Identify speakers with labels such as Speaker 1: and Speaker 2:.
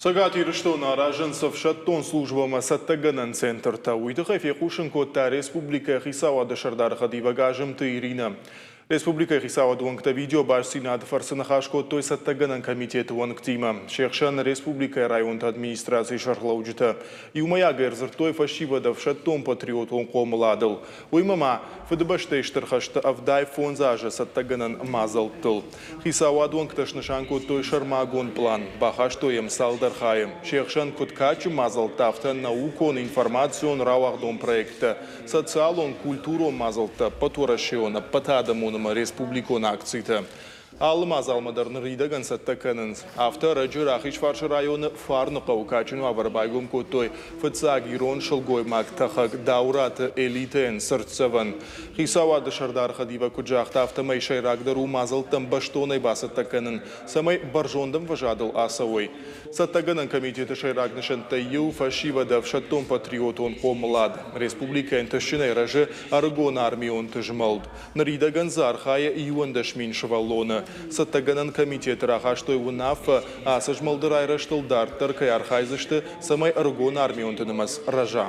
Speaker 1: Цӕгат Ирыстоны аразынц ӕфсӕддон службӕмӕ цӕттӕгӕнӕн центртӕ. Уый тыххӕй фехъусын кодта республикӕйы хицауады сӕрдары хӕдивӕг Азымты Иринӕ. Республикӕйы хицауады уӕнгтӕ видеобастдзинады фӕрцы ныхас кодтой цӕттӕгӕнӕн комитеты уӕнгтимӕ. Се хсӕн республикӕйы районты администрацийы сӕргълӕуджытӕ. Иумӕйагӕй ӕрдзырдтой фӕсивӕды ӕфсӕддон-патриотон хъомыладыл. Уыимӕ ма Фыдыбӕстӕйы Стыр хӕсты 75 азы цӕттӕгӕнӕн мадзӕлттыл. Хицауады уӕнгтӕ снысан кодтой сӕрмагонд пълан. Бахастой йӕм цалдӕр хайы. Се хсӕн куыд кадджын мадзӕлттӕ, афтӕ наукон, информацион, рауагъдон проекттӕ, социалон, культурон мадзӕлттӕ, ӕппӕтуӕрӕсеон, ӕппӕтадӕмон ӕмӕ республикон акцитӕ. Алы мадзалмӕ дӕр ныридӕгӕн цӕттӕ кӕнынц. Афтӕ ӕрӕджы Рахизфарсы районы Фарныхъӕуы кадджын уавӕры байгом кодтой фыццаг ирон сылгоймаг-тӕхӕг Дауыраты Элитӕйӕн цыртдзӕвӕн. Хицауады сӕрдары хӕдивӕг куыд загъта, афтӕмӕй сӕйрагдӕр у мадзӕлттӕм бӕстонӕй бацӕттӕ кӕнын, цӕмӕй бӕрзонд ӕмвӕзадыл ацӕуой. Цӕттӕгӕнӕн комитеты сӕйраг нысӕнттӕй иу фӕсивӕды ӕфсӕддон-патриотон хъомылад. Республикӕйы ӕнтыстджынӕй рӕзы ӕрыгон армионты змӕлд. Ныридӕгӕн дзы архайы 11 000 сывӕллоны. Цӕттӕгӕнӕн комитеты рахастой уынаффӕ, ацы змӕлды райрӕзтыл дарддӕр кӕй архайдзысты, цӕмӕй ӕрыгон армионты нымӕц рӕза.